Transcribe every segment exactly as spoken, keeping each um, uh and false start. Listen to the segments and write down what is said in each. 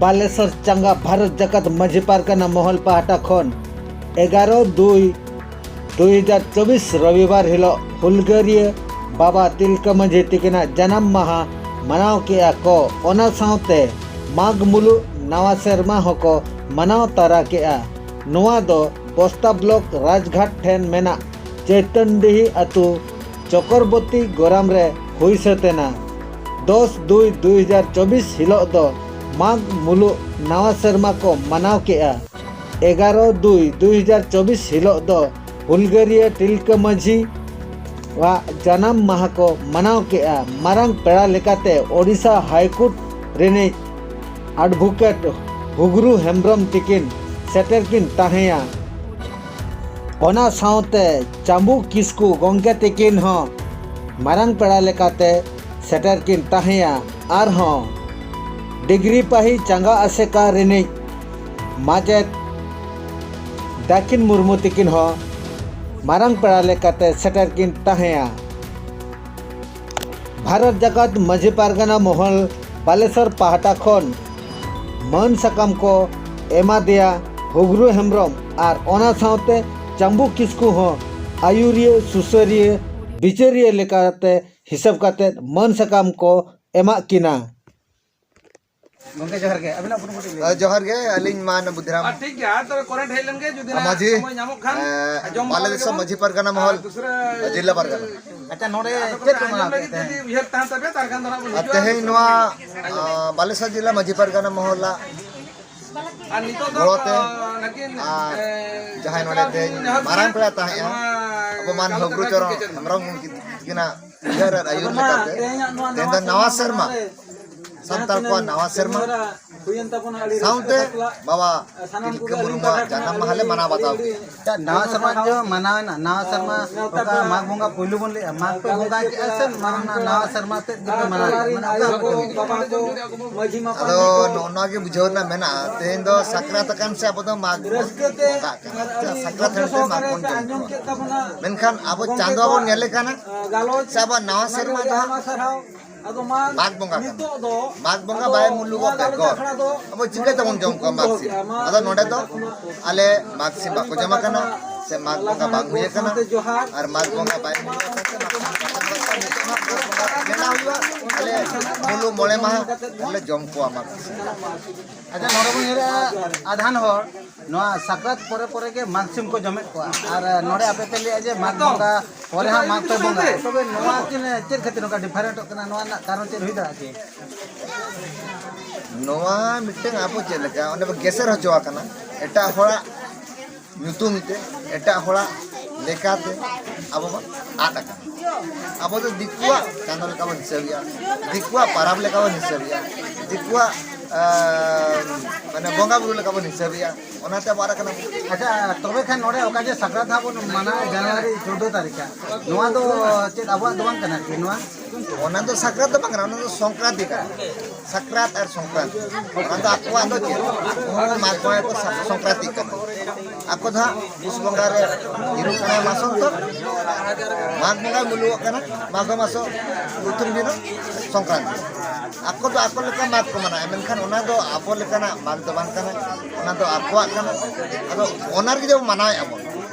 ᱵᱟᱞᱮᱥᱚᱨ ᱪᱟᱸᱜᱟ ᱵᱷᱟᱨᱚᱛ ᱡᱟᱠᱟᱛ ᱢᱟᱹᱡᱷᱤ ᱯᱟᱨᱜᱟᱱᱟ ᱢᱚᱦᱚᱞ ᱯᱟᱦᱴᱟ ᱠᱷᱚᱱ ᱮᱜᱟᱨᱚ ᱫᱩᱭ ᱫᱩᱭ ᱦᱟᱡᱟᱨ ᱪᱚᱵᱵᱤᱥ ᱨᱚᱵᱤᱵᱟᱨ ᱦᱤᱞᱳᱜ ᱦᱩᱞᱜᱟᱹᱨᱤᱭᱟᱹ ᱵᱟᱵᱟ ᱛᱤᱞᱠᱟᱹ ᱢᱟᱹᱡᱷᱤ ᱛᱤᱠᱤᱱᱟᱜ ᱡᱟᱱᱟᱢ ᱢᱟᱦᱟ ᱢᱟᱱᱟᱣ ᱠᱮᱜᱼᱟ ᱠᱚ᱾ ᱚᱱᱟ ᱥᱟᱶᱛᱮ ᱢᱟᱜᱽ ᱢᱩᱞᱩᱜ ᱱᱟᱣᱟ ᱥᱮᱨᱢᱟ ᱦᱚᱸᱠᱚ ᱢᱟᱱᱟᱣ ᱛᱟᱨᱟ ᱠᱮᱜᱼᱟ᱾ ᱱᱚᱣᱟ ᱫᱚ ᱵᱚᱥᱛᱟ ᱵᱞᱚᱠ ᱨᱟᱡᱽᱜᱷᱟᱴ ᱴᱷᱮᱱ ᱢᱮᱱᱟᱜ ᱪᱳᱭᱛᱚᱱᱰᱤᱦᱤ ᱟᱹᱛᱩ ᱪᱚᱠᱚᱨᱵᱚᱛᱤ ᱜᱚᱨᱟᱢ ᱨᱮ ᱦᱩᱭ ᱥᱟᱹᱛ ᱮᱱᱟ᱾ ᱫᱚᱥ ᱫᱩᱭ ᱫᱩᱭ ᱦᱟᱡᱟᱨ ᱪᱚᱵᱵᱤᱥ ᱦᱤᱞᱳᱜ ᱫᱚ ᱢᱟᱜᱽ ᱢᱩᱞᱩᱜ ᱱᱟᱣᱟ ᱥᱮᱨᱢᱟ ᱠᱚ ᱢᱟᱱᱟᱣ ᱠᱮᱜᱼᱟ᱾ ᱮᱜᱟᱨᱚ ᱫᱩᱭ ᱫᱩᱭ ᱦᱟᱡᱟᱨ ᱪᱚᱵᱵᱤᱥ ᱦᱤᱞᱳᱜ ᱫᱚ ᱦᱩᱞᱜᱟᱹᱨᱤᱭᱟᱹ ᱛᱤᱞᱠᱟᱹ ᱢᱟᱹᱡᱷᱤ ᱣᱟᱜ ᱡᱟᱱᱟᱢ ᱢᱟᱦᱟ ᱠᱚ ᱢᱟᱱᱟᱣ ᱠᱮᱜᱼᱟ᱾ ᱢᱟᱨᱟᱝ ᱯᱮᱲᱟ ᱞᱮᱠᱟᱛᱮ ᱳᱰᱤᱥᱟ ᱦᱟᱭ ᱠᱳᱨᱴ ᱨᱤᱱᱤᱡ ᱮᱰᱵᱷᱳᱠᱮᱴ ᱦᱩᱜᱽᱨᱩ ᱦᱮᱢᱵᱽᱨᱚᱢ ᱛᱤᱠᱤᱱ ᱥᱮᱴᱮᱨ ᱠᱤᱱ ᱛᱟᱦᱮᱸᱭᱟ᱾ ᱚᱱᱟ ᱥᱟᱶᱛᱮ ᱪᱟᱸᱵᱩ ᱠᱤᱥᱠᱩ ᱜᱚᱢᱠᱮ ᱛᱤᱠᱤᱱ ᱦᱚᱸ ᱢᱟᱨᱟᱝ ᱯᱮᱲᱟ ᱞᱮᱠᱟᱛᱮ ᱥᱮᱴᱮᱨ ᱠᱤᱱ ᱛᱟᱦᱮᱸᱭᱟ᱾ ᱟᱨᱦᱚᱸ ᱰᱤᱜᱽᱨᱤ ᱯᱟᱹᱦᱤ ᱪᱟᱸᱜᱟ ᱟᱥᱮᱠᱟ ᱨᱤᱱᱤᱡ ᱢᱟᱪᱮᱛ ᱫᱟᱹᱠᱷᱤᱱ ᱢᱩᱨᱢᱩ ᱛᱤᱠᱤᱱ ᱦᱚᱸ ᱢᱟᱨᱟᱝ ᱯᱮᱲᱟ ᱞᱮᱠᱟᱛᱮ ᱥᱮᱴᱮᱨ ᱠᱤᱱ ᱛᱟᱦᱮᱸᱭᱟ᱾ ᱵᱷᱟᱨᱚᱛ ᱡᱟᱠᱟᱛ ᱢᱟᱹᱡᱷᱤ ᱯᱟᱨᱜᱟᱱᱟ ᱢᱚᱦᱚᱞ ᱵᱟᱞᱮᱥᱚᱨ ᱯᱟᱦᱴᱟ ᱠᱷᱚᱱ ᱢᱟᱹᱱ ᱥᱟᱠᱟᱢ ᱠᱚ ᱮᱢᱟ ᱫᱮᱭᱟ ᱦᱩᱜᱽᱨᱩ ᱦᱮᱢᱵᱽᱨᱚᱢ ᱟᱨ ᱚᱱᱟ ᱥᱟᱶᱛᱮ ᱪᱟᱸᱵᱩ ᱠᱤᱥᱠᱩ ᱦᱚᱸ ᱟᱹᱭᱩᱨᱤᱭᱟᱹ, ᱥᱩᱥᱟᱹᱨᱤᱭᱟᱹ, ᱵᱤᱪᱟᱹᱨᱤᱭᱟᱹ ᱞᱮᱠᱟᱛᱮ ᱦᱤᱥᱟᱹᱵ ᱠᱟᱛᱮ ᱢᱟᱹᱱ ᱥᱟᱠᱟᱢ ᱠᱚ ᱮᱢᱟᱜ ᱠᱤᱱᱟ᱾ ᱜᱚᱢᱠᱮ ᱡᱚᱦᱟᱨ ᱜᱮ, ᱟᱹᱵᱤᱱᱟᱜ ᱩᱯᱨᱩᱢ ᱠᱟᱹᱴᱤᱡ ᱞᱟᱹᱭ ᱵᱤᱱ᱾ ᱡᱚᱦᱟᱨ ᱜᱮ, ᱟᱹᱞᱤᱧ ᱢᱟᱱ ᱵᱩᱫᱷᱤᱨᱟᱢ ᱟᱨ ᱴᱷᱤᱠ ᱜᱮᱭᱟ, ᱟᱨ ᱛᱚᱵᱮ ᱠᱚᱨᱮᱱᱴ ᱦᱮᱡ ᱞᱮᱱ ᱜᱮ, ᱡᱩᱫᱤ ᱱᱟᱜ ᱢᱟᱹᱡᱷᱤ, ᱥᱚᱢᱚᱭ ᱧᱟᱢᱚᱜ ᱠᱷᱟᱱ, ᱮ, ᱡᱚᱢ ᱵᱟᱞᱮ ᱵᱟᱲᱟ ᱫᱤᱥᱚᱢ ᱠᱮᱫᱟ᱾ ᱢᱟᱹᱡᱷᱤ ᱯᱟᱨᱜᱟᱱᱟ ᱢᱚᱦᱚᱞ, ᱟᱪᱪᱷᱟ, ᱱᱚᱰᱮ ᱟᱫᱚ ᱪᱮᱫ ᱠᱚ ᱟᱸᱡᱚᱢ ᱢᱟᱱᱟᱣ ᱞᱮᱱ ᱠᱮᱫ ᱜᱮ, ᱛᱮ? ᱡᱩᱫᱤ ᱩᱭᱦᱟᱹᱨ ᱛᱟᱦᱮᱱ ᱛᱟᱯᱮᱭᱟ, ᱛᱟᱦᱚᱞᱮ ᱠᱷᱟᱱ ᱫᱚ ᱱᱟᱜ ᱵᱚᱱ ᱟᱨ ᱦᱤᱡᱩᱜᱼᱟ᱾ ᱛᱮᱦᱮᱧ ᱱᱚᱣᱟ, ᱟ, ᱵᱟᱞᱮᱥᱚᱨ ᱡᱮᱞᱟ ᱢᱟᱹᱡᱷᱤ ᱯᱟᱨᱜᱟᱱᱟ ᱢᱚᱦᱚᱞᱟᱜ ᱟᱨ ᱱᱤᱛᱚᱜ ᱫᱚ, ᱜᱚᱲᱚ ᱛᱮ ᱟ, ᱱᱟᱹᱠᱤᱱ, ᱟᱨ ᱮ, ᱡᱟᱦᱟᱸᱭ ᱱᱚᱰᱮ ᱛᱮᱦᱮᱧ ᱢᱟᱨᱟᱝ ᱯᱮᱲᱟ ᱛᱟᱦᱮᱸᱜᱼᱟ, ᱟᱵᱚ ᱢᱟᱱ ᱦᱚᱜᱽᱨᱩ ᱪᱚᱨᱚᱱ ᱦᱮᱢᱵᱨᱚᱢ ᱛᱤᱠᱤᱱᱟᱜ ᱩᱭᱦᱟᱹᱨ ᱟᱨ ᱟᱹᱭᱩᱨ ᱞᱮᱠᱟᱛᱮ ᱛᱮᱦᱮᱧ ᱫᱚ ᱱᱟᱣᱟ ᱥᱮᱨᱢᱟ, ᱥᱟᱱᱛᱟᱲ ᱠᱚᱣᱟᱜ ᱱᱟᱣᱟ ᱥᱮᱨᱢᱟ ᱥᱟᱶᱛᱮ ᱵᱟᱵᱟ ᱛᱤᱞᱠᱟᱹ ᱢᱩᱨᱢᱩᱣᱟᱜ ᱡᱟᱱᱟᱢ ᱢᱟᱦᱟ ᱞᱮ ᱢᱟᱱᱟᱣ ᱵᱟᱛᱟᱣ ᱠᱮᱫᱼᱟ᱾ ᱱᱟᱣᱟ ᱥᱮᱨᱢᱟ ᱡᱚ ᱢᱟᱱᱟᱣ ᱮᱱᱟ, ᱱᱟᱣᱟ ᱥᱮᱨᱢᱟ ᱚᱠᱟ ᱢᱟᱜᱽ ᱵᱚᱸᱜᱟ ᱯᱳᱭᱞᱳ ᱵᱚᱱ ᱞᱟᱹᱭᱟ, ᱢᱟᱜᱽ ᱯᱮ ᱵᱚᱸᱜᱟ ᱠᱮᱫᱼᱟ ᱥᱮ ᱱᱟᱣᱟ ᱥᱮᱨᱢᱟ ᱛᱮᱫ ᱜᱮᱯᱮ ᱢᱟᱱᱟᱣ ᱮᱫᱟ? ᱢᱟᱱᱮ ᱚᱠᱟ ᱞᱮᱠᱟ? ᱟᱫᱚ ᱱᱚᱜᱼᱚ ᱱᱚᱣᱟ ᱜᱮ ᱵᱩᱡᱷᱟᱹᱣ ᱨᱮᱱᱟᱜ ᱢᱮᱱᱟᱜᱼᱟ, ᱛᱮᱦᱮᱧ ᱫᱚ ᱥᱟᱠᱨᱟᱛ ᱟᱠᱟᱱ ᱥᱮ ᱟᱵᱚ ᱫᱚ ᱢᱟᱜᱽ ᱵᱚᱱ ᱵᱚᱸᱜᱟᱜ ᱠᱟᱱᱟ᱾ ᱥᱟᱠᱨᱟᱛ ᱦᱟᱹᱲᱤ ᱛᱮ ᱢᱟᱜᱽ ᱵᱚᱱ ᱡᱚᱢ ᱠᱚᱣᱟ᱾ ᱢᱮᱱᱠᱷᱟᱱ ᱟᱵᱚ ᱪᱟᱸᱫᱳ ᱵᱚᱱ ᱧᱮᱞᱮ ᱠᱟᱱᱟ ᱥᱮ ᱟᱵᱚᱣᱟᱜ ᱱᱟᱣᱟ ᱥᱮᱨᱢᱟ ᱫᱚ ᱦᱟᱸᱜ ᱢᱟᱜᱽ ᱵᱚᱸᱜᱟ ᱠᱟᱱᱟ᱾ ᱢᱟᱜᱽ ᱵᱚᱸᱜᱟ ᱵᱟᱭ ᱢᱩᱞᱩᱜᱚᱜ ᱵᱮᱜᱚᱨ ᱟᱵᱚ ᱪᱤᱠᱟᱹ ᱛᱮᱵᱚᱱ ᱡᱚᱢ ᱠᱚᱣᱟ ᱢᱟᱜᱽ ᱥᱤᱢ? ᱟᱫᱚ ᱱᱚᱰᱮ ᱫᱚ ᱟᱞᱮ ᱢᱟᱜᱽ ᱥᱤᱢ ᱵᱟᱠᱚ ᱡᱚᱢ ᱟᱠᱟᱱᱟ, ᱥᱮ ᱢᱟᱜᱽ ᱵᱚᱸᱜᱟ ᱵᱟᱝ ᱦᱩᱭ ᱟᱠᱟᱱᱟ, ᱟᱨ ᱢᱟᱜᱽ ᱵᱚᱸᱜᱟ ᱵᱟᱭ ᱢᱩᱞᱩᱜ ᱟᱠᱟᱱ ᱛᱮ ᱢᱟᱜᱽ ᱥᱤᱢ ᱵᱟᱠᱚ ᱡᱚᱢ ᱟᱠᱟᱱᱟ᱾ ᱱᱤᱛᱚᱜ ᱢᱟᱜᱽ ᱵᱚᱸᱜᱟ ᱢᱮᱞᱟ ᱦᱩᱭᱩᱜᱼᱟ, ᱟᱞᱮ ᱢᱩᱞᱩᱜ ᱢᱚᱬᱮ ᱢᱟᱦᱟ ᱞᱮ ᱡᱚᱢ ᱠᱚᱣᱟ ᱢᱟᱜᱽ ᱥᱤᱢ᱾ ᱟᱪᱪᱷᱟ, ᱱᱚᱰᱮ ᱵᱚᱱ ᱧᱮᱞᱮᱜᱼᱟ, ᱟᱫᱷᱟᱱ ᱦᱚᱲ ᱱᱚᱣᱟ ᱥᱟᱠᱨᱟᱛ ᱯᱚᱨᱮ ᱯᱚᱨᱮ ᱜᱮ ᱢᱟᱜᱽ ᱥᱤᱢ ᱠᱚ ᱡᱚᱢᱮᱫ ᱠᱚᱣᱟ, ᱟᱨ ᱱᱚᱰᱮ ᱟᱯᱮ ᱯᱮ ᱞᱟᱹᱭᱮᱜᱼᱟ ᱡᱮ ᱢᱟᱜᱽ ᱵᱚᱸᱜᱟ ᱯᱚᱨᱮ ᱦᱟᱸᱜ ᱢᱟᱜᱽ ᱯᱮ ᱵᱚᱸᱜᱟ᱾ ᱛᱚᱵᱮ ᱱᱚᱣᱟ ᱪᱮᱫ, ᱪᱮᱫ ᱠᱷᱟᱹᱛᱤᱨ ᱱᱚᱝᱠᱟ ᱰᱤᱯᱷᱟᱨᱮᱱᱴᱚᱜ ᱠᱟᱱᱟ? ᱱᱚᱣᱟ ᱨᱮᱱᱟᱜ ᱠᱟᱨᱚᱱ ᱪᱮᱫ ᱦᱩᱭ ᱫᱟᱲᱮᱭᱟᱜᱼᱟ ᱠᱤ? ᱱᱚᱣᱟ ᱢᱤᱫᱴᱟᱝ ᱟᱵᱚ ᱪᱮᱫ ᱞᱮᱠᱟ ᱚᱸᱰᱮ ᱵᱚ ᱜᱮᱥᱮᱨ ᱦᱚᱪᱚ ᱟᱠᱟᱱᱟ, ᱮᱴᱟᱜ ᱦᱚᱲᱟᱜ ᱧᱩᱛᱩᱢ ᱛᱮ, ᱮᱴᱟᱜ ᱦᱚᱲᱟᱜ ᱞᱮᱠᱟᱛᱮ ᱟᱵᱚ ᱵᱚᱱ ᱟᱫ ᱟᱠᱟᱱᱟ᱾ ᱟᱵᱚ ᱫᱚ ᱫᱤᱠᱩᱣᱟᱜ ᱪᱟᱸᱫᱚ ᱞᱮᱠᱟ ᱵᱚᱱ ᱦᱤᱥᱟᱹᱵᱮᱜᱼᱟ, ᱫᱤᱠᱩᱣᱟᱜ ᱯᱟᱨᱟᱵᱽ ᱞᱮᱠᱟ ᱵᱚᱱ ᱦᱤᱥᱟᱹᱵᱮᱜᱼᱟ, ᱫᱤᱠᱩᱣᱟᱜ, ᱟᱸ, ᱢᱟᱱᱮ ᱵᱚᱸᱜᱟ ᱵᱩᱨᱩ ᱞᱮᱠᱟ ᱵᱚᱱ ᱦᱤᱥᱟᱹᱵᱮᱜᱼᱟ, ᱚᱱᱟᱛᱮ ᱟᱵᱚ ᱟᱫ ᱟᱠᱟᱱᱟ ᱵᱚᱱ᱾ ᱟᱪᱪᱷᱟ, ᱛᱚᱵᱮ ᱠᱷᱟᱱ ᱱᱚᱰᱮ ᱚᱠᱟ ᱡᱮ ᱥᱟᱠᱨᱟᱛ ᱦᱟᱸᱜ ᱵᱚᱱ ᱢᱟᱱᱟᱣᱟ ᱡᱟᱱᱩᱣᱟᱨᱤ ᱪᱳᱫᱽᱫᱚ ᱛᱟᱹᱨᱤᱠᱷ ᱦᱟᱸᱜ, ᱱᱚᱣᱟ ᱫᱚ ᱪᱮᱫ ᱟᱵᱚᱣᱟᱜ ᱫᱚ ᱵᱟᱝ ᱠᱟᱱᱟ ᱠᱤ ᱱᱚᱣᱟ? ᱚᱱᱟ ᱫᱚ ᱥᱟᱠᱨᱟᱛ ᱫᱚ ᱵᱟᱝ ᱠᱟᱱᱟ, ᱚᱱᱟ ᱫᱚ ᱥᱚᱝᱠᱨᱟᱱᱛᱤ ᱠᱟᱱᱟ᱾ ᱥᱟᱠᱨᱟᱛ ᱟᱨ ᱥᱚᱝᱠᱨᱟᱱᱛᱤ, ᱚᱱᱟ ᱫᱚ ᱟᱠᱚᱣᱟᱜ ᱫᱚ ᱪᱮᱫ? ᱩᱱᱠᱩ ᱢᱟᱜᱽ ᱵᱚᱸᱜᱟ ᱠᱚ ᱥᱟ-, ᱥᱚᱝᱠᱨᱟᱱᱛᱤ ᱠᱟᱱᱟ᱾ ᱟᱠᱚ ᱫᱚ ᱦᱟᱸᱜ ᱯᱩᱥ ᱵᱚᱸᱜᱟ ᱨᱮ ᱧᱩᱨᱩᱜ ᱠᱟᱱᱟ ᱢᱟᱥᱚᱱᱛᱚ, ᱢᱟᱜᱽ ᱵᱚᱸᱜᱟᱭ ᱢᱩᱞᱩᱜᱚᱜ ᱠᱟᱱᱟ, ᱢᱟᱜᱽ ᱢᱟᱥᱚ ᱯᱨᱚᱛᱷᱚᱢ ᱫᱤᱱ ᱥᱚᱝᱠᱨᱟᱱᱛᱤ᱾ ᱟᱠᱚ ᱫᱚ ᱟᱠᱚ ᱞᱮᱠᱟ ᱢᱟᱜᱽ ᱠᱚ ᱢᱟᱱᱟᱣᱟ, ᱢᱮᱱᱠᱷᱟᱱ ᱚᱱᱟ ᱫᱚ ᱟᱵᱚ ᱞᱮᱠᱟᱱᱟᱜ ᱢᱟᱜᱽ ᱫᱚ ᱵᱟᱝ ᱠᱟᱱᱟ, ᱚᱱᱟ ᱫᱚ ᱟᱠᱚᱣᱟᱜ ᱠᱟᱱᱟ᱾ ᱟᱫᱚ ᱚᱱᱟ ᱨᱮᱜᱮ ᱡᱮ ᱢᱟᱱᱟᱣᱮᱫᱼᱟ ᱵᱚᱱ,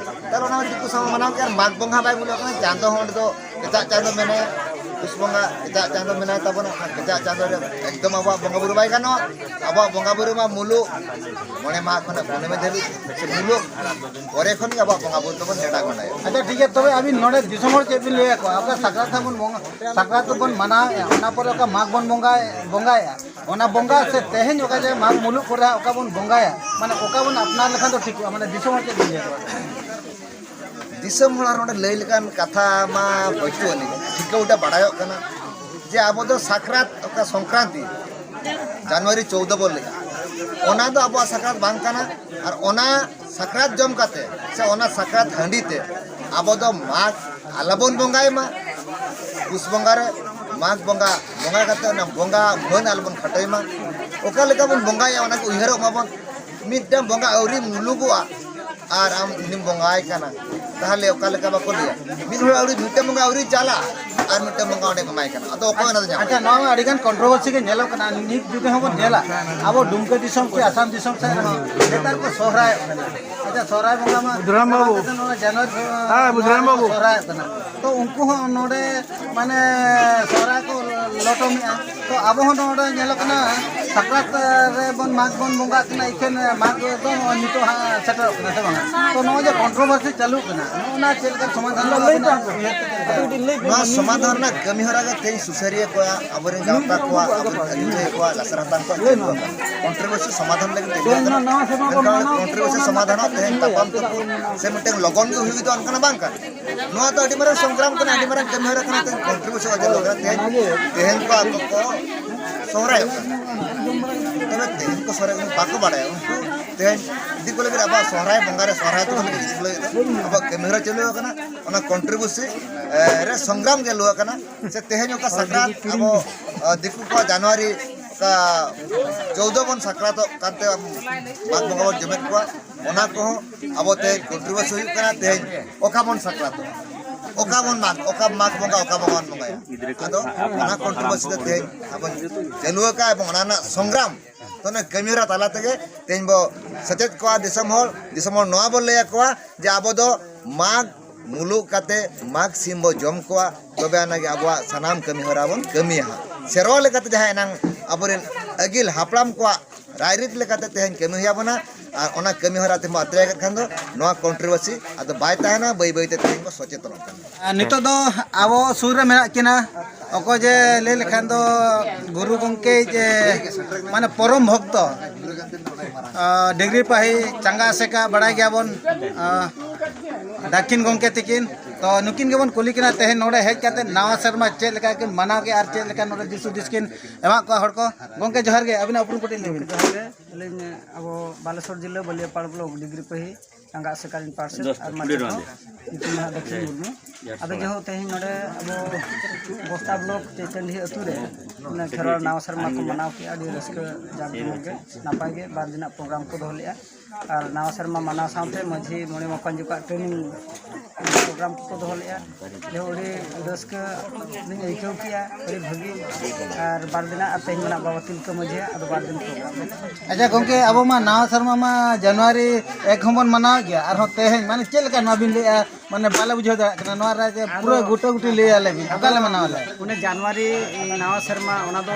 ᱛᱟᱦᱞᱮ ᱚᱱᱟ ᱫᱤᱠᱩ ᱥᱟᱶ ᱢᱟᱱᱟᱣ ᱠᱮᱫ, ᱟᱨ ᱢᱟᱜᱽ ᱵᱚᱸᱜᱟ ᱵᱟᱭ ᱢᱩᱞᱩᱜ ᱠᱟᱱᱟ, ᱪᱟᱸᱫᱚ ᱦᱚᱸ ᱚᱸᱰᱮ ᱫᱚ ᱮᱴᱟᱜ ᱪᱟᱸᱫᱚ ᱢᱮᱱᱟᱭᱟ, ᱯᱩᱥ ᱵᱚᱸᱜᱟ ᱮᱴᱟᱜ ᱪᱟᱸᱫᱚ ᱢᱮᱱᱟᱭ ᱛᱟᱵᱚᱱᱟ, ᱚᱱᱟ ᱮᱴᱟᱜ ᱪᱟᱸᱫᱚ ᱨᱮ ᱮᱠᱫᱚᱢ ᱟᱵᱚᱣᱟᱜ ᱵᱚᱸᱜᱟ ᱵᱩᱨᱩ ᱵᱟᱭ ᱜᱟᱱᱚᱜᱼᱟ᱾ ᱟᱵᱚᱣᱟᱜ ᱵᱚᱸᱜᱟ ᱵᱩᱨᱩ ᱢᱟ ᱢᱩᱞᱩᱜ ᱢᱚᱬᱮ ᱢᱟᱦᱟ ᱠᱷᱚᱱᱟᱜ ᱠᱩᱱᱟᱹᱢᱤ ᱫᱷᱟᱹᱵᱤᱡ, ᱥᱮ ᱢᱩᱞᱩᱜ ᱯᱚᱨᱮ ᱠᱷᱚᱱ ᱜᱮ ᱟᱵᱚᱣᱟᱜ ᱵᱚᱸᱜᱟ ᱵᱩᱨᱩ ᱫᱚᱵᱚᱱ ᱱᱮᱰᱟ ᱜᱚᱸᱰᱟᱭᱟ᱾ ᱟᱪᱪᱷᱟ, ᱴᱷᱤᱠ ᱜᱮᱭᱟ, ᱛᱚᱵᱮ ᱟᱹᱵᱤᱱ ᱱᱚᱰᱮ ᱫᱤᱥᱚᱢ ᱦᱚᱲ ᱪᱮᱫ ᱵᱤᱱ ᱞᱟᱹᱭ ᱟᱠᱚᱣᱟ? ᱚᱠᱟ ᱥᱟᱠᱨᱟᱛ ᱵᱚᱱ ᱵᱚᱸᱜᱟ, ᱥᱟᱠᱨᱟᱛ ᱵᱚᱱ ᱢᱟᱱᱟᱣᱮᱫᱼᱟ, ᱚᱱᱟ ᱯᱚᱨᱮ ᱚᱠᱟ ᱢᱟᱜᱽ ᱵᱚᱱ ᱵᱚᱸᱜᱟᱭ-, ᱵᱚᱸᱜᱟᱭᱮᱫᱼᱟ, ᱚᱱᱟ ᱵᱚᱸᱜᱟ ᱥᱮ ᱛᱮᱦᱮᱧ ᱚᱠᱟ ᱡᱮ ᱢᱟᱜᱽ ᱢᱩᱞᱩᱜ ᱠᱚᱨᱮ ᱚᱠᱟ ᱵᱚᱱ ᱵᱚᱸᱜᱟᱭᱟ, ᱢᱟᱱᱮ ᱚᱠᱟ ᱵᱚᱱ ᱟᱯᱱᱟᱨ ᱞᱮᱠᱷᱟᱱ ᱫᱚ ᱴᱷᱤᱠᱚᱜᱼᱟ? ᱢᱟᱱᱮ ᱫᱤᱥᱚᱢ ᱦᱚᱲ ᱪᱮᱫ ᱵᱤᱱ ᱞᱟᱹᱭ ᱟᱠᱚᱣᱟ? ᱫᱤᱥᱚᱢ ᱦᱚᱲ ᱟᱨ ᱱᱚᱰᱮ ᱞᱟᱹᱭ ᱞᱮᱠᱟᱱ ᱠᱟᱛᱷᱟ ᱢᱟ ᱵᱟᱹᱪᱩᱜ ᱟᱹᱱᱤᱡ, ᱴᱷᱤᱠᱟᱹ ᱩᱴᱟ ᱵᱟᱲᱟᱭᱚᱜ ᱠᱟᱱᱟ ᱡᱮ ᱟᱵᱚ ᱫᱚ ᱥᱟᱠᱨᱟᱛ, ᱚᱠᱟ ᱥᱚᱝᱠᱨᱟᱱᱛᱤ, ᱡᱟᱱᱩᱣᱟᱨᱤ ᱪᱳᱫᱽᱫᱚ ᱵᱚᱱ ᱞᱟᱹᱭᱟ, ᱚᱱᱟ ᱫᱚ ᱟᱵᱚᱣᱟᱜ ᱥᱟᱠᱨᱟᱛ ᱵᱟᱝ ᱠᱟᱱᱟ᱾ ᱟᱨ ᱚᱱᱟ ᱥᱟᱠᱨᱟᱛ ᱡᱚᱢ ᱠᱟᱛᱮ ᱥᱮ ᱚᱱᱟ ᱥᱟᱠᱨᱟᱛ ᱦᱟᱺᱰᱤ ᱛᱮ ᱟᱵᱚ ᱫᱚ ᱢᱟᱜᱽ ᱟᱞᱚᱵᱚᱱ ᱵᱚᱸᱜᱟᱭ ᱢᱟ᱾ ᱯᱩᱥ ᱵᱚᱸᱜᱟ ᱨᱮ ᱢᱟᱜᱽ ᱵᱚᱸᱜᱟ ᱵᱚᱸᱜᱟ ᱠᱟᱛᱮ ᱚᱱᱟ ᱵᱚᱸᱜᱟ ᱢᱟᱹᱱ ᱟᱞᱚᱵᱚᱱ ᱠᱷᱟᱴᱚᱭ ᱢᱟ᱾ ᱚᱠᱟ ᱞᱮᱠᱟ ᱵᱚᱱ ᱵᱚᱸᱜᱟᱭᱟ ᱚᱱᱟ ᱠᱚ ᱩᱭᱦᱟᱹᱨᱚᱜ ᱢᱟᱵᱚᱱ᱾ ᱢᱤᱫᱴᱟᱝ ᱵᱚᱸᱜᱟ ᱟᱹᱣᱨᱤ ᱢᱩᱞᱩᱜᱚᱜᱼᱟ ᱟᱨ ᱟᱢ ᱩᱱᱤᱢ ᱵᱚᱸᱜᱟᱭ ᱠᱟᱱᱟ, ᱛᱟᱦᱚᱞᱮ ᱚᱠᱟ ᱞᱮᱠᱟ ᱵᱟᱠᱚ ᱞᱟᱹᱭᱟ? ᱢᱤᱫ ᱦᱚᱲ ᱟᱹᱣᱨᱤ, ᱢᱤᱫᱴᱟᱝ ᱵᱚᱸᱜᱟ ᱟᱹᱣᱨᱤ ᱪᱟᱞᱟᱜᱼᱟ, ᱟᱨ ᱢᱤᱫᱴᱟᱝ ᱵᱚᱸᱜᱟ ᱚᱸᱰᱮ ᱵᱚᱸᱜᱟᱭ ᱠᱟᱱᱟ᱾ ᱟᱫᱚ ᱚᱠᱚᱭ ᱚᱱᱟ ᱫᱚ ᱧᱟᱢᱟ? ᱟᱪᱪᱷᱟ, ᱱᱚᱣᱟ ᱢᱟ ᱟᱹᱰᱤ ᱜᱟᱱ ᱠᱚᱱᱴᱨᱳᱵᱷᱟᱨᱥᱤ ᱜᱮ ᱧᱮᱞᱚᱜ ᱠᱟᱱᱟ᱾ ᱱᱤᱛ ᱡᱩᱫᱤ ᱦᱚᱸᱵᱚᱱ ᱧᱮᱞᱟ, ᱟᱵᱚ ᱰᱩᱢᱠᱟᱹ ᱫᱤᱥᱚᱢ ᱥᱮ ᱟᱥᱟᱢ ᱫᱤᱥᱚᱢ ᱥᱮᱫ ᱨᱮᱦᱚᱸ ᱱᱮᱛᱟᱨ ᱠᱚ ᱥᱚᱦᱨᱟᱭᱚᱜ ᱠᱟᱱᱟ᱾ ᱟᱪᱪᱷᱟ, ᱥᱚᱦᱨᱟᱭ ᱵᱚᱸᱜᱟ ᱢᱟ ᱵᱩᱫᱷᱩᱨᱟᱢ ᱵᱟᱹᱵᱩ᱾ ᱱᱚᱣᱟ ᱡᱟᱱᱩᱣᱟᱨᱤ ᱯᱷᱮᱵᱽᱨᱩᱣᱟᱨᱤ ᱦᱮᱸ, ᱵᱩᱫᱷᱩᱨᱟᱢ ᱵᱟᱹᱵᱩ᱾ ᱥᱚᱦᱨᱟᱭᱚᱜ ᱠᱟᱱᱟ᱾ ᱛᱚ ᱩᱱᱠᱩ ᱦᱚᱸ ᱱᱚᱰᱮ ᱢᱟᱱᱮ ᱥᱚᱦᱨᱟᱭ ᱠᱚ ᱞᱚᱴᱚᱢᱮᱜᱼᱟ᱾ ᱛᱚ ᱟᱵᱚ ᱦᱚᱸ ᱱᱚᱰᱮ ᱧᱮᱞᱚᱜ ᱠᱟᱱᱟ, ᱥᱟᱠᱨᱟᱛ ᱨᱮᱵᱚᱱ ᱢᱟᱜᱽ ᱵᱚᱱ ᱵᱚᱸᱜᱟᱜ ᱠᱟᱱᱟ, ᱤᱠᱷᱟᱹᱱ ᱢᱟᱜᱽ ᱫᱚ ᱱᱚᱜᱼᱚᱭ ᱱᱤᱛᱚᱜ ᱦᱟᱸᱜ ᱥᱮᱴᱮᱨᱚᱜ ᱠᱟᱱᱟ ᱥᱮ ᱵᱟᱝᱟ? ᱛᱚ ᱱᱚᱜᱼᱚᱭ ᱡᱮ ᱠᱚᱱᱴᱨᱳᱵᱷᱟᱨᱥᱤ ᱪᱟᱹᱞᱩᱜ ᱠᱟᱱᱟ, ᱱᱚᱜᱼᱚ ᱱᱟ ᱪᱮᱫ ᱞᱮᱠᱟ ᱥᱚᱢᱟᱫᱷᱟᱱ ᱫᱚ ᱟᱵᱤᱱᱟᱜ ᱩᱭᱦᱟᱹᱨ ᱛᱮ ᱪᱮᱫ ᱞᱮᱠᱟ? ᱱᱚᱣᱟ ᱥᱚᱢᱟᱫᱷᱟᱱ ᱨᱮᱱᱟᱜ ᱠᱟᱹᱢᱤ ᱦᱚᱨᱟ ᱜᱮ ᱛᱮᱦᱮᱧ ᱥᱩᱥᱟᱹᱨᱤᱭᱟᱹ ᱠᱚᱣᱟᱜ, ᱟᱵᱚᱨᱮᱱ ᱜᱟᱶᱛᱟ ᱠᱚᱣᱟᱜ, ᱟᱵᱚᱨᱮᱱ ᱟᱹᱭᱩᱨᱤᱭᱟᱹ ᱠᱚᱣᱟᱜ, ᱞᱟᱥᱮᱨ ᱦᱟᱛᱟᱝ ᱠᱚᱣᱟᱜ ᱪᱟᱹᱞᱩ ᱟᱠᱟᱱᱟ᱾ ᱠᱚᱱᱴᱨᱳᱵᱷᱟᱨᱥᱤ ᱥᱚᱢᱟᱫᱷᱟᱱ ᱞᱟᱹᱜᱤᱫ ᱛᱮ ᱪᱟᱹᱞᱩ ᱟᱠᱟᱱᱟ᱾ ᱢᱮᱱᱠᱷᱟᱱ ᱠᱚᱱᱴᱨᱳᱵᱷᱟᱨᱥᱤ ᱥᱚᱢᱟᱫᱷᱟᱱᱚᱜ ᱛᱮᱦᱮᱧ ᱛᱟᱯᱟᱢ ᱛᱩᱯᱩᱫ ᱥᱮ ᱢᱤᱫᱴᱮᱱ ᱞᱚᱜᱚᱱ ᱜᱮ ᱦᱩᱭ ᱜᱚᱫᱚᱜᱼᱟ, ᱚᱱᱠᱟᱱᱟᱜ ᱵᱟᱝ ᱠᱟᱱᱟ᱾ ᱱᱚᱣᱟ ᱫᱚ ᱟᱹᱰᱤ ᱢᱟᱨᱟᱝ ᱥᱚᱝᱜᱨᱟᱢ ᱠᱟᱱᱟ, ᱟᱹᱰᱤ ᱢᱟᱨᱟᱝ ᱠᱟᱹᱢᱤ ᱦᱚᱨᱟ ᱠᱟᱱᱟ᱾ ᱛᱮᱦᱮᱧ ᱠᱚᱱᱴᱨᱤᱵᱤᱭᱩᱥᱚᱱ ᱚᱡᱮ ᱫᱚ ᱠᱟᱱᱟ, ᱛᱮᱦᱮᱧ, ᱛᱮᱦᱮᱧ ᱠᱚ ᱟᱠᱚ ᱠᱚ ᱥᱚᱦᱨᱟᱭᱚᱜ ᱠᱟᱱᱟ᱾ ᱛᱚᱵᱮ ᱛᱮᱦᱮᱧ ᱠᱚ ᱥᱚᱦᱨᱟᱭ ᱠᱟᱱᱟ, ᱵᱟᱠᱚ ᱵᱟᱲᱟᱭᱟ᱾ ᱩᱱᱠᱩ ᱛᱮᱦᱮᱧ ᱤᱫᱤ ᱠᱚ ᱞᱟᱹᱜᱤᱫ ᱟᱵᱚᱣᱟᱜ ᱥᱚᱦᱨᱟᱭ ᱵᱚᱸᱜᱟ ᱨᱮ ᱥᱚᱦᱨᱟᱭ ᱛᱟᱵᱚᱱ ᱞᱟᱹᱜᱤᱫ ᱤᱫᱤ ᱠᱚ ᱞᱟᱹᱜᱤᱫ ᱫᱚ ᱟᱵᱚᱣᱟᱜ ᱠᱟᱹᱢᱤ ᱦᱚᱨᱟ ᱪᱟᱹᱞᱩ ᱟᱠᱟᱱᱟ᱾ ᱚᱱᱟ ᱠᱚᱱᱴᱨᱤᱵᱤᱭᱩᱥᱤ, ᱮ, ᱨᱮ ᱥᱚᱝᱜᱨᱟᱢ ᱜᱮ ᱪᱟᱹᱞᱩ ᱟᱠᱟᱱᱟ᱾ ᱥᱮ ᱛᱮᱦᱮᱧ ᱚᱠᱟ ᱥᱟᱠᱨᱟᱛ ᱟᱵᱚ, ᱟ, ᱫᱤᱠᱩ ᱠᱚᱣᱟᱜ ᱡᱟᱱᱩᱣᱟᱨᱤ ᱚᱠᱟ ᱪᱳᱣᱫᱚ ᱵᱚᱱ ᱥᱟᱠᱨᱟᱛᱚᱜ ᱠᱟᱱᱛᱮ ᱢᱟᱜᱽ ᱵᱚᱸᱜᱟ ᱵᱚᱱ ᱡᱚᱢᱮᱫ ᱠᱚᱣᱟ, ᱚᱱᱟ ᱠᱚᱦᱚᱸ ᱟᱵᱚ ᱛᱮᱦᱮᱧ ᱠᱚᱱᱴᱨᱤᱵᱤᱭᱩᱥᱤ ᱦᱩᱭᱩᱜ ᱠᱟᱱᱟ᱾ ᱛᱮᱦᱮᱧ ᱚᱠᱟ ᱵᱚᱱ ᱥᱟᱠᱨᱟᱛᱚᱜᱼᱟ, ᱚᱠᱟ ᱵᱚᱱ ᱢᱟᱜᱽ, ᱚᱠᱟ ᱢᱟᱜᱽ ᱵᱚᱸᱜᱟ ᱚᱠᱟ ᱵᱚᱸᱜᱟ ᱵᱚᱱ ᱵᱚᱸᱜᱟᱭᱟ? ᱟᱫᱚ ᱚᱱᱟ ᱠᱚᱱᱴᱨᱤᱵᱤᱭᱩᱥᱤ ᱫᱚ ᱛᱮᱦᱮᱧ ᱟᱵᱚ ᱪᱟᱹᱞᱩ ᱟᱠᱟᱫ ᱮᱵᱚᱝ ᱚᱱᱟ ᱨᱮᱱᱟᱜ ᱥᱚᱝᱜᱨᱟᱢ, ᱛᱚ ᱚᱱᱟ ᱠᱟᱹᱢᱤ ᱦᱚᱨᱟ ᱛᱟᱞᱟ ᱛᱮᱜᱮ ᱛᱮᱦᱮᱧ ᱵᱚ ᱥᱮᱪᱮᱫ ᱠᱚᱣᱟ ᱫᱤᱥᱚᱢ ᱦᱚᱲ, ᱫᱤᱥᱚᱢ ᱦᱚᱲ ᱱᱚᱣᱟ ᱵᱚ ᱞᱟᱹᱭ ᱟᱠᱚᱣᱟ ᱡᱮ ᱟᱵᱚ ᱫᱚ ᱢᱟᱜᱽ ᱢᱩᱞᱩᱜ ᱠᱟᱛᱮ ᱢᱟᱜᱽ ᱥᱤᱢ ᱵᱚ ᱡᱚᱢ ᱠᱚᱣᱟ, ᱛᱚᱵᱮ ᱟᱱᱟᱜ ᱜᱮ ᱟᱵᱚᱣᱟᱜ ᱥᱟᱱᱟᱢ ᱠᱟᱹᱢᱤ ᱦᱚᱨᱟ ᱵᱚᱱ ᱠᱟᱹᱢᱤᱭᱟ ᱦᱟᱸᱜ᱾ ᱥᱮᱨᱣᱟ ᱞᱮᱠᱟᱛᱮ ᱡᱟᱦᱟᱸ ᱮᱱᱟᱝ ᱟᱵᱚᱨᱮᱱ ᱟᱹᱜᱤᱞ ᱦᱟᱯᱲᱟᱢ ᱠᱚᱣᱟᱜ ᱨᱟᱭᱨᱤᱛ ᱞᱮᱠᱟᱛᱮ ᱛᱮᱦᱮᱧ ᱠᱟᱹᱢᱤ ᱦᱩᱭ ᱟᱵᱚᱱᱟ᱾ ᱟᱨ ᱚᱱᱟ ᱠᱟᱹᱢᱤ ᱦᱚᱨᱟ ᱛᱮᱵᱚᱱ ᱟᱛᱨᱮ ᱟᱠᱟᱫ ᱠᱷᱟᱱ ᱫᱚ ᱱᱚᱣᱟ ᱠᱚᱱᱴᱨᱤᱵᱤᱭᱩᱥᱤ ᱟᱫᱚ ᱵᱟᱭ ᱛᱟᱦᱮᱱᱟ, ᱵᱟᱹᱭ ᱵᱟᱹᱭ ᱛᱮ ᱛᱮᱦᱮᱧ ᱵᱚ ᱥᱚᱪᱮᱛᱚᱱᱚᱜ ᱠᱟᱱᱟ᱾ ᱟᱨ ᱱᱤᱛᱚᱜ ᱫᱚ ᱟᱵᱚ ᱥᱩᱨ ᱨᱮ ᱢᱮᱱᱟᱜ ᱠᱤᱱᱟ, ᱚᱠᱚᱭ ᱡᱮ ᱞᱟᱹᱭ ᱞᱮᱠᱷᱟᱱ ᱫᱚ ᱜᱩᱨᱩ ᱜᱚᱢᱠᱮ ᱡᱮ ᱢᱟᱱᱮ ᱯᱚᱨᱚᱢ ᱵᱷᱚᱠᱛᱚ, ᱟᱨ ᱰᱤᱜᱽᱨᱤ ᱯᱟᱹᱦᱤ ᱪᱟᱸᱜᱟ ᱟᱥᱮᱠᱟ ᱵᱟᱲᱟᱭ ᱜᱮᱭᱟᱵᱚᱱ, ᱟᱨ ᱫᱟᱹᱠᱷᱤᱱ ᱜᱚᱢᱠᱮ ᱛᱤᱠᱤᱱ᱾ ᱛᱚ ᱱᱩᱠᱤᱱ ᱜᱮᱵᱚᱱ ᱠᱩᱞᱤ ᱠᱤᱱᱟ ᱛᱮᱦᱮᱧ ᱱᱚᱰᱮ ᱦᱮᱡ ᱠᱟᱛᱮ ᱱᱟᱣᱟ ᱥᱮᱨᱢᱟ ᱪᱮᱫ ᱞᱮᱠᱟ ᱠᱤᱱ ᱢᱟᱱᱟᱣ ᱠᱮᱫᱼᱟ ᱟᱨ ᱪᱮᱫ ᱞᱮᱠᱟ ᱱᱚᱰᱮ ᱫᱤᱥ ᱦᱩᱫᱤᱥ ᱠᱤᱱ ᱮᱢᱟᱜ ᱠᱚᱣᱟ ᱦᱚᱲ ᱠᱚ᱾ ᱜᱚᱢᱠᱮ ᱡᱚᱦᱟᱨ ᱜᱮ, ᱟᱹᱵᱤᱱᱟᱜ ᱩᱯᱨᱩᱢ ᱠᱟᱹᱴᱤᱡ ᱞᱟᱹᱭ ᱵᱤᱱ᱾ ᱡᱚᱦᱟᱨ ᱜᱮ, ᱟᱹᱞᱤᱧ ᱟᱵᱚ ᱵᱟᱞᱮᱥᱚᱨ ᱡᱤᱞᱟᱹ ᱵᱟᱹᱞᱤᱭᱟᱹᱯᱟᱲ ᱵᱞᱚᱠ ᱰᱤᱜᱽᱨᱤ ᱯᱟᱹᱦᱤ ᱪᱟᱸᱜᱟ ᱟᱥᱮᱠᱟ ᱨᱤᱱ ᱯᱟᱨᱥᱮᱛ ᱟᱨ ᱢᱟᱪᱮᱫ ᱦᱚᱸ ᱧᱩᱛᱩᱢ ᱫᱚ ᱦᱟᱸᱜ ᱫᱟᱹᱠᱷᱤᱱ ᱢᱩᱨᱢᱩ᱾ ᱟᱫᱚ ᱡᱟᱭᱦᱳᱠ, ᱛᱮᱦᱮᱧ ᱱᱚᱰᱮ ᱟᱵᱚ ᱵᱚᱥᱛᱟ ᱵᱞᱚᱠ ᱪᱟᱹᱭᱪᱟᱹᱱᱰᱤ ᱟᱹᱛᱩ ᱨᱮ ᱚᱱᱟ ᱠᱷᱮᱨᱣᱟᱲ ᱱᱟᱣᱟ ᱥᱮᱨᱢᱟ ᱠᱚ ᱢᱟᱱᱟᱣ ᱠᱮᱫᱼᱟ, ᱟᱹᱰᱤ ᱨᱟᱹᱥᱠᱟᱹ ᱡᱟᱠ ᱡᱚᱢᱚᱠ ᱜᱮ, ᱱᱟᱯᱟᱭ ᱜᱮ ᱵᱟᱨ ᱫᱤᱱᱟᱜ ᱯᱨᱳᱜᱨᱟᱢ ᱠᱚ ᱫᱚᱦᱚ ᱞᱮᱫᱼᱟ᱾ ᱟᱨ ᱱᱟᱣᱟ ᱥᱮᱨᱢᱟ ᱢᱟᱱᱟᱣ ᱥᱟᱶᱛᱮ ᱢᱟᱹᱡᱷᱤ ᱢᱚᱬᱮ ᱢᱟᱯᱟᱧᱡᱤ ᱠᱚᱣᱟᱜ ᱴᱨᱮᱱᱤᱝ ᱯᱨᱳᱜᱨᱟᱢ ᱠᱚᱠᱚ ᱫᱚᱦᱚ ᱞᱮᱫᱼᱟ᱾ ᱡᱮ ᱟᱹᱰᱤ ᱨᱟᱹᱥᱠᱟᱹ ᱞᱤᱧ ᱟᱹᱭᱠᱟᱹᱣ ᱠᱮᱫᱼᱟ, ᱟᱹᱰᱤ ᱵᱷᱟᱹᱜᱤ᱾ ᱟᱨ ᱵᱟᱨ ᱫᱤᱱᱟᱜ, ᱟᱨ ᱛᱮᱦᱮᱧ ᱢᱮᱱᱟᱜ ᱵᱟᱵᱟ ᱛᱤᱞᱠᱟᱹ ᱢᱟᱹᱡᱷᱤᱭᱟᱜ, ᱟᱫᱚ ᱵᱟᱨ ᱫᱤᱱ ᱯᱨᱳᱜᱨᱟᱢ᱾ ᱟᱪᱪᱷᱟ ᱜᱚᱢᱠᱮ, ᱟᱵᱚ ᱢᱟ ᱱᱟᱣᱟ ᱥᱮᱨᱢᱟ ᱢᱟ ᱡᱟᱱᱩᱣᱟᱨᱤ ᱮᱠ ᱦᱚᱸᱵᱚᱱ ᱢᱟᱱᱟᱣᱮᱫ ᱜᱮᱭᱟ, ᱟᱨᱦᱚᱸ ᱛᱮᱦᱮᱧ ᱢᱟᱱᱮ ᱪᱮᱫ ᱞᱮᱠᱟ ᱱᱚᱣᱟ ᱵᱤᱱ ᱞᱟᱹᱭᱮᱫᱼᱟ? ᱢᱟᱱᱮ ᱵᱟᱞᱮ ᱵᱩᱡᱷᱟᱹᱣ ᱫᱟᱲᱮᱭᱟᱜ ᱠᱟᱱᱟ ᱱᱚᱣᱟ ᱨᱮ, ᱡᱮ ᱯᱩᱨᱟᱹ ᱟᱫᱚ ᱜᱚᱴᱟ ᱜᱩᱴᱤ ᱞᱟᱹᱭ ᱟᱞᱮ ᱵᱤᱱ, ᱚᱠᱟ ᱞᱮ ᱢᱟᱱᱟᱣ ᱟᱞᱮ? ᱚᱱᱮ ᱡᱟᱱᱩᱣᱟᱨᱤ ᱱᱟᱣᱟ ᱥᱮᱨᱢᱟ, ᱚᱱᱟ ᱫᱚ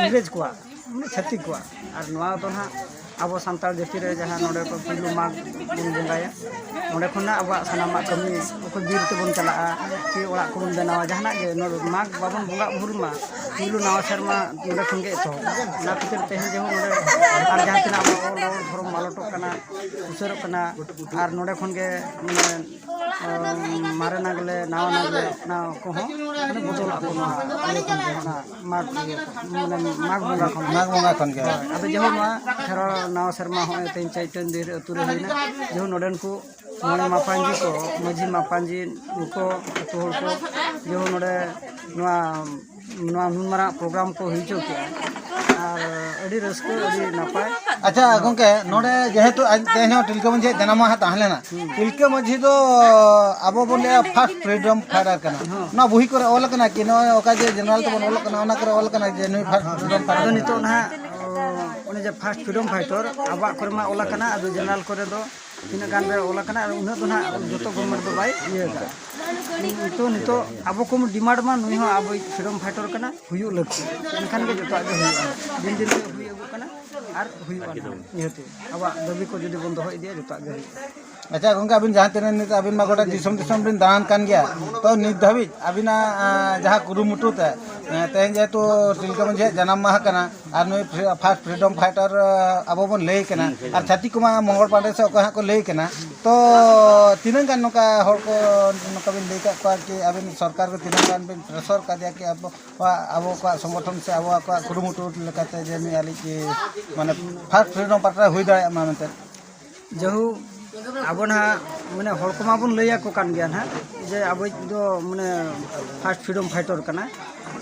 ᱤᱝᱨᱮᱡᱽ ᱠᱚᱣᱟᱜ, ᱢᱟᱱᱮ ᱪᱷᱟᱹᱛᱤᱠ ᱠᱚᱣᱟᱜ᱾ ᱟᱨ ᱱᱚᱣᱟ ᱫᱚ ᱱᱟᱦᱟᱜ ᱟᱵᱚ ᱥᱟᱱᱛᱟᱲ ᱡᱟᱹᱛᱤ ᱨᱮ ᱡᱟᱦᱟᱸ ᱱᱚᱰᱮ ᱠᱚ ᱯᱩᱭᱞᱩ ᱢᱟᱜᱽ ᱵᱚᱱ ᱵᱚᱸᱜᱟᱭᱟ, ᱚᱸᱰᱮ ᱠᱷᱚᱱᱟᱜ ᱟᱵᱚᱣᱟᱜ ᱥᱟᱱᱟᱢᱟᱜ ᱠᱟᱹᱢᱤ, ᱚᱠᱚᱭ ᱵᱤᱨ ᱛᱮᱵᱚᱱ ᱪᱟᱞᱟᱜᱼᱟ, ᱪᱮ ᱚᱲᱟᱜ ᱠᱚᱵᱚᱱ ᱵᱮᱱᱟᱣᱟ, ᱡᱟᱦᱟᱱᱟᱜ ᱜᱮ ᱱᱚᱰᱮ ᱢᱟᱜᱽ ᱵᱟᱵᱚᱱ ᱵᱚᱸᱜᱟ ᱵᱩᱨᱩ ᱢᱟ, ᱯᱩᱭᱞᱩ ᱱᱟᱣᱟ ᱥᱮᱨᱢᱟ ᱱᱚᱰᱮ ᱠᱷᱚᱱ ᱜᱮ ᱮᱛᱚᱦᱚᱵ᱾ ᱚᱱᱟ ᱠᱷᱟᱹᱛᱤᱨ ᱛᱮᱦᱮᱧ ᱡᱮᱢᱚᱱ ᱱᱚᱰᱮ ᱟᱨ ᱡᱟᱦᱟᱸ ᱛᱤᱱᱟᱹᱜ ᱟᱵᱚ ᱚᱞ ᱨᱚᱲ ᱫᱷᱚᱨᱚᱢ ᱢᱟᱞᱚᱴᱚᱜ ᱠᱟᱱᱟ, ᱩᱥᱟᱹᱨᱚᱜ ᱠᱟᱱᱟ, ᱟᱨ ᱱᱚᱰᱮ ᱠᱷᱚᱱ ᱜᱮ ᱢᱟᱱᱮ ᱟᱢ, ᱢᱟᱨᱮ ᱱᱟᱜᱽᱞᱮ, ᱱᱟᱣᱟ ᱱᱟᱜᱽᱞᱮ, ᱚᱱᱟ ᱠᱚᱦᱚᱸ ᱢᱟᱱᱮ ᱵᱚᱫᱚᱞᱚᱜ ᱟᱠᱚ ᱱᱚᱣᱟ ᱤᱭᱟᱹ ᱠᱷᱚᱱ ᱜᱮ, ᱚᱱᱟ ᱢᱟᱜᱽ ᱤᱭᱟᱹ, ᱢᱟᱱᱮ ᱢᱟᱜᱽ ᱵᱚᱸᱜᱟ ᱠᱷᱚᱱ ᱜᱮ᱾ ᱢᱟᱜᱽ ᱵᱚᱸᱜᱟ ᱠᱷᱚᱱ ᱜᱮ᱾ ᱦᱳᱭ, ᱟᱫᱚ ᱡᱮᱢᱚᱱ ᱱᱚᱣᱟ ᱥᱮᱨᱣᱟ ᱱᱟᱣᱟ ᱥᱮᱨᱢᱟ ᱦᱚᱸᱜᱼᱚᱭ ᱛᱮᱦᱮᱧ ᱪᱟᱹᱭ ᱴᱟᱺᱰᱤ ᱨᱮ ᱟᱹᱛᱩ ᱨᱮ ᱦᱩᱭᱱᱟ, ᱡᱮᱢᱚᱱ ᱱᱚᱰᱮᱱ ᱠᱚ ᱢᱚᱬᱮ ᱢᱟᱯᱟᱧᱡᱤ ᱠᱚ, ᱢᱟᱹᱡᱷᱤ ᱢᱟᱯᱟᱧᱡᱤ ᱠᱚ, ᱟᱹᱛᱩ ᱦᱚᱲ ᱠᱚ, ᱡᱮᱢᱚᱱ ᱱᱚᱰᱮ ᱱᱚᱣᱟ ᱱᱚᱣᱟ ᱱᱩᱱ ᱢᱟᱨᱟᱝ ᱯᱨᱳᱜᱨᱟᱢ ᱠᱚ ᱦᱩᱭ ᱦᱚᱪᱚ ᱠᱮᱜᱼᱟ᱾ ᱟᱨ ᱟᱹᱰᱤ ᱨᱟᱹᱥᱠᱟᱹ, ᱟᱹᱰᱤ ᱱᱟᱯᱟᱭ᱾ ᱟᱪᱪᱷᱟ ᱜᱚᱝᱠᱮ, ᱱᱚᱰᱮ ᱡᱮᱦᱮᱛᱩ ᱟᱡ ᱛᱮᱦᱮᱧ ᱦᱚᱸ ᱛᱤᱞᱠᱟᱹ ᱢᱟᱹᱡᱷᱤᱭᱟᱜ ᱡᱟᱱᱟᱢ ᱢᱟᱦᱟ ᱛᱟᱦᱮᱸ ᱞᱮᱱᱟ, ᱦᱩᱸ᱾ ᱛᱤᱞᱠᱟᱹ ᱢᱟᱹᱡᱷᱤ ᱫᱚ ᱟᱵᱚ ᱵᱚᱱ ᱞᱟᱹᱭᱟ first freedom fighter ᱠᱟᱱᱟ᱾ ᱦᱚᱸ᱾ ᱱᱚᱣᱟ ᱵᱩᱦᱤ ᱠᱚᱨᱮ ᱚᱞ ᱟᱠᱟᱱᱟ ᱠᱤ? ᱱᱚᱜᱼᱚᱭ ᱚᱠᱟ ᱡᱮ general ᱛᱮᱵᱚᱱ ᱚᱞᱚᱜ ᱠᱟᱱᱟ, ᱚᱱᱟ ᱠᱚᱨᱮ ᱚᱞ ᱟᱠᱟᱱᱟ ᱡᱮ ᱱᱩᱭ first freedom fighter? ᱟᱫᱚ ᱱᱤᱛᱚᱜ ᱱᱟᱦᱟᱜ, ᱚ, ᱚᱱᱮ ᱡᱮ first freedom fighter ᱟᱵᱚᱣᱟᱜ ᱠᱚᱨᱮ ᱢᱟ ᱚᱞ ᱟᱠᱟᱱᱟ, ᱟᱫᱚ general ᱠᱚᱨᱮ ᱫᱚ ᱛᱤᱱᱟᱹᱜ ᱜᱟᱱ ᱨᱮ ᱚᱞ ᱟᱠᱟᱱᱟ, ᱟᱨ ᱩᱱᱟᱹᱜ ᱫᱚ ᱱᱟᱦᱟᱜ ᱡᱚᱛᱚ government ᱫᱚ ᱵᱟᱭ ᱤᱭᱟᱹ ᱟᱠᱟᱫᱼᱟ᱾ ᱱᱤᱛᱚᱜ, ᱱᱤᱛᱚᱜ ᱟᱵᱚ ᱠᱚ demand ᱢᱟ ᱱᱩᱭ ᱦᱚᱸ ᱟᱵᱚᱭᱤᱡ freedom fighter ᱠᱟᱱᱟ, ᱦᱩᱭᱩᱜ ᱞᱟᱹᱠᱛᱤ, ᱮᱱᱠᱷᱟᱱ ᱜᱮ ᱡᱚᱛᱚᱣᱟᱜ ᱜᱮ ᱦᱩᱭᱩᱜᱼᱟ᱾ ᱫᱤᱱ ᱫᱤᱱ ᱛᱮ ᱦᱩᱭ ᱟᱹᱜᱩᱜ ᱠᱟᱱᱟ ᱟᱨ ᱦᱩᱭᱩᱜᱼᱟ ᱱᱟᱦᱟᱜ᱾ ᱱᱤᱦᱟᱹᱛ ᱟᱵᱚᱣᱟᱜ ᱫᱟᱹᱵᱤ ᱠᱚ ᱡᱩᱫᱤ ᱵᱚᱱ ᱫᱚᱦᱚ ᱤᱫᱤᱭᱟ, ᱡᱚᱛᱚᱣᱟᱜ ᱜᱮ ᱦᱩᱭᱩᱜᱼᱟ᱾ ᱟᱪᱪᱷᱟ ᱜᱚᱝᱠᱮ, ᱟᱹᱵᱤᱱ ᱡᱟᱦᱟᱸ ᱛᱤᱱᱟᱹᱜ ᱱᱤᱛ ᱟᱹᱵᱤᱱ ᱢᱟ ᱜᱚᱴᱟ ᱫᱤᱥᱚᱢ ᱫᱤᱥᱚᱢ ᱵᱤᱱ ᱫᱟᱬᱟᱱ ᱠᱟᱱ ᱜᱮᱭᱟ, ᱛᱚ ᱱᱤᱛ ᱫᱷᱟᱹᱵᱤᱡ ᱟᱹᱵᱤᱱᱟᱜ, ᱟᱸ, ᱡᱟᱦᱟᱸ ᱠᱩᱨᱩᱢᱩᱴᱩ ᱛᱮ, ᱮᱸ, ᱛᱮᱦᱮᱧ ᱡᱮᱦᱮᱛᱩ ᱛᱤᱞᱠᱟᱹ ᱢᱟᱹᱡᱷᱤᱭᱟᱜ ᱡᱟᱱᱟᱢ ᱢᱟᱦᱟ ᱠᱟᱱᱟ, ᱟᱨ ᱱᱩᱭ ᱯᱷᱨᱤ-, first freedom fighter, ᱟᱸ, ᱟᱵᱚ ᱵᱚᱱ ᱞᱟᱹᱭ ᱠᱟᱱᱟ, ᱟᱨ ᱪᱷᱟᱹᱛᱤᱠ ᱠᱚᱢᱟ ᱢᱚᱝᱜᱚᱞ ᱯᱟᱸᱰᱮ ᱥᱮ ᱚᱠᱚᱭ ᱦᱟᱸᱜ ᱠᱚ ᱞᱟᱹᱭ ᱠᱟᱱᱟ, ᱛᱚ ᱛᱤᱱᱟᱹᱜ ᱜᱟᱱ ᱱᱚᱝᱠᱟ ᱦᱚᱲ ᱠᱚ ᱱᱚᱝᱠᱟ ᱵᱤᱱ ᱞᱟᱹᱭ ᱠᱟᱜ ᱠᱚᱣᱟ ᱠᱤ ᱟᱹᱵᱤᱱ ᱥᱚᱨᱠᱟᱨ ᱠᱚ ᱛᱤᱱᱟᱹᱜ ᱜᱟᱱ ᱵᱤᱱ pressure ᱠᱟᱫᱮᱭᱟ ᱠᱤ ᱟᱵᱚ, ᱟᱵᱚ ᱠᱚᱣᱟᱜ ᱥᱚᱝᱜᱚᱴᱷᱚᱱ ᱥᱮ ᱟᱵᱚ ᱠᱚᱣᱟᱜ ᱠᱩᱨᱩᱢᱩᱴᱩ ᱞᱮᱠᱟᱛᱮ ᱡᱮ ᱱᱩᱭ ᱟᱞᱮᱭᱤᱡ ᱜᱮ ᱢᱟᱱᱮ first freedom fighter ᱦᱩᱭ ᱫᱟᱲᱮᱭᱟᱜ ᱢᱟ ᱢᱮᱱᱛᱮ? ᱡᱟᱭᱦᱳᱠ, ᱟᱵᱚ ᱱᱟᱦᱟᱜ ᱢᱟᱱᱮ ᱦᱚᱲ ᱠᱚᱢᱟ ᱵᱚᱱ ᱞᱟᱹᱭ ᱟᱠᱚ ᱠᱟᱱ ᱜᱮᱭᱟ ᱱᱟᱦᱟᱜ ᱡᱮ ᱟᱵᱚᱭᱤᱡ ᱫᱚ ᱢᱟᱱᱮ first freedom fighter ᱠᱟᱱᱟ᱾